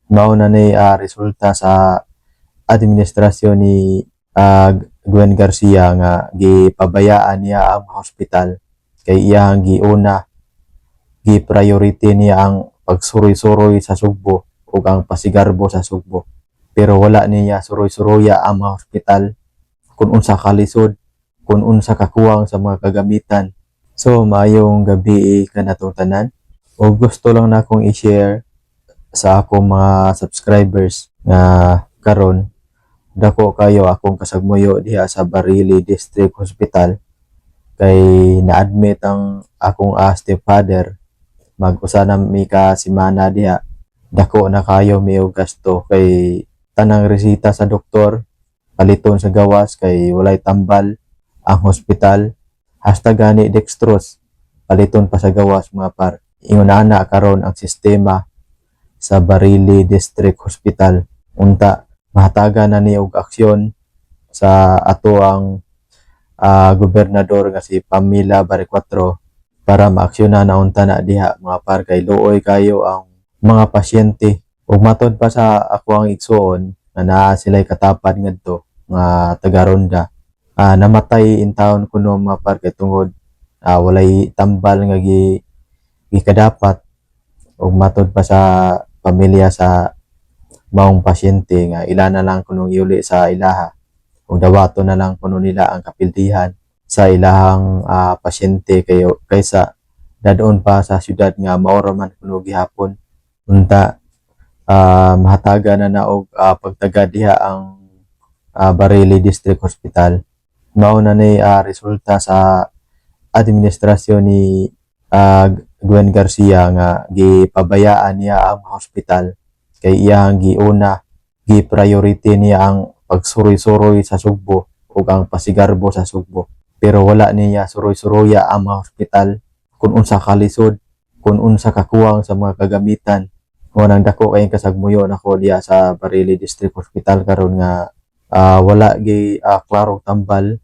Mao na ni resulta sa administrasyon ni Gwen Garcia nga gipabayaan niya ang hospital kay iyang giuna, gi-priority niya ang pagsuroy-suroy sa Sugbo ug ang pasigarbo sa Sugbo. Pero wala niya suroy-suroya ang mga hospital kung unsa kalisod, kung unsa kakuwang sa mga kagamitan. So maayong gabi kanatong tanan. Ug gusto lang na akong i-share sa akong mga subscribers nga karon dako kayo akong kasagmuyo diha sa Barili District Hospital kay na-admit ang akong stepfather. Mag-usa na mi ka semana diha. Dako na kayo mi og gasto kay tanang resita sa doktor, paliton sa gawas kay walay tambal ang hospital, hasta gani dextrose paliton pa sa gawas, mga par. Ingon ana karon ang sistema sa Barili District Hospital. Unta mahatagan na ni og aksyon sa ato ang gobernador nga si Pamela Baricuatro para maaksyonan na unta na diha, mga par, kay luoy kayo ang mga pasyente. Ug matod pa sa ako ang igsuon nga naa sila'y katapad ngadto nga taga-ronda, namatay in town kuno, mga par, kay tungod walay tambal nga gi gikadapat. Ug matod pa sa pamilya sa maong pasyente nga ila na lang kunong iuli sa ilaha ug dawato na lang kuno nila ang kapildihan sa ilahang pasyente kayo kaysa dadon pa sa syudad nga mao ra man kuno gihapon. Unta mahatagan na na og pagtaga diha ang Barili District Hospital. Mao na ni resulta sa administrasyon ni Gwen Garcia nga gipabayaan niya ang hospital kay iyang giuna, gi-priority niya ang pagsuroy-suroy sa Sugbo ug ang pasigarbo sa Sugbo. Pero wala niya suroy-suroya ang mga hospital kung unsa kalisod, kung unsa kakuwang sa mga kagamitan. Mao nang dako kayong kasagmuyo nako diha sa Barili District Hospital karon nga wala gi klarong tambal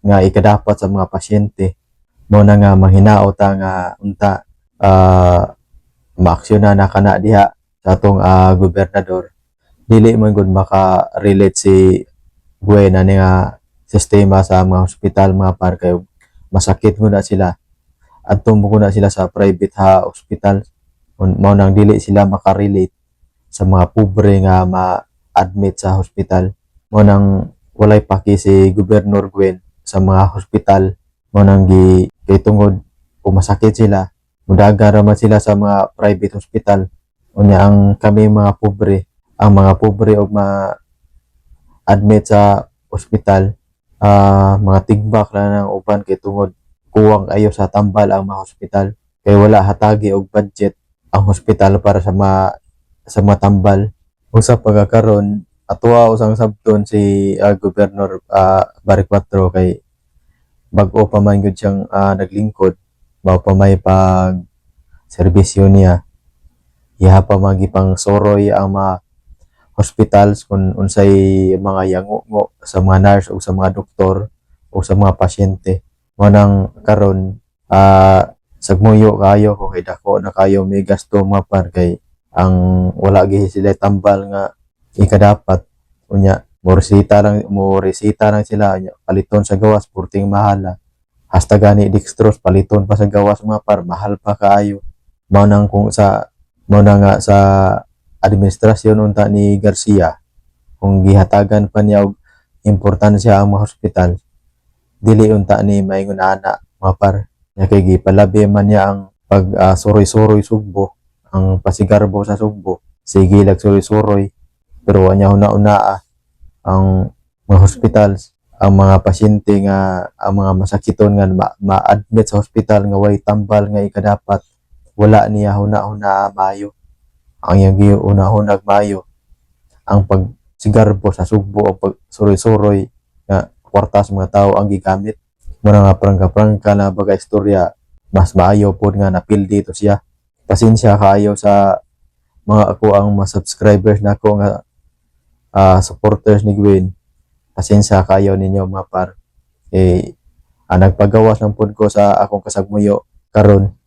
nga ikadapat sa mga pasyente. Mao na nga manghinaot ta nga unta maaksyonan na kana diha sa atong gobernador. Dili man gud maka-relate si Gwen ani nga sistema sa mga hospital, mga par, kay masakit gud na sila, adto mo na sila sa private ha hospital. Mao nang dili sila makarelate sa mga pobre nga ma-admit sa hospital. Mao nang walay paki si Gobernador Gwen sa mga hospital. Mao nang gi kay tungod kung masakit sila, mudaga ra man sila sa mga private hospital. Unya ang kami mga pobre, ang mga pobre og ma-admit sa ospital, mga tigbak na ng uban kay tungod kuwang ayo sa tambal ang mga hospital kay wala hatagi og budget ang hospital para sa mga tambal. Ug sa pagkakaron, atoa usang sabton si Gobernador Baricuatro kay bag-o pa man gyud siyang naglingkod, mao pa may pag serbisyo niya, iha pa man gipang soroy ang mga hospitals kung unsay mga yango sa mga nurse o sa mga doktor o sa mga pasyente. Mao nang karon sagmuyo kayo ko kay dako na kayo may gasto, mga par, kay ang wala gyud sila tambal nga ikadapat. Unya mo resita lang sila, unya paliton sa gawas, purting mahala. Hasta gani dextrose paliton pa sa gawas, mga par, mahal pa kaayo. Mao nang kung sa mao na nga sa administrasyon unta ni Garcia, kung gihatagan pa niya og importansya ang mga hospital, dili unta ni maingon ana, mga par. Nya kay gipalabi man niya ang pag suroy-suroy Sugbo, ang pasigarbo sa Sugbo, sige lag suroy-suroy, pero wa niya huna-hunaa ang mga hospitals, ang mga pasyente nga ang mga masakiton nga ma-admit sa hospital nga way tambal nga ikadapat. Wala niya huna-huna maayo. Ang iyang gihuna-hunag maayo ang pagsigarbo sa Sugbo o pag suroy-suroy nga kwarta sa mga tao ang gigamit mo na nga prangka-prangka na baga istorya. Mas maayo pod nga napildi to siya. Pasensya kaayo sa mga ako ang mga subscribers nako nga supporters ni Gwen. Pasensya kayo ninyo, mga par, eh nagpagawas lang pod ko sa akong kasagmuyo karon.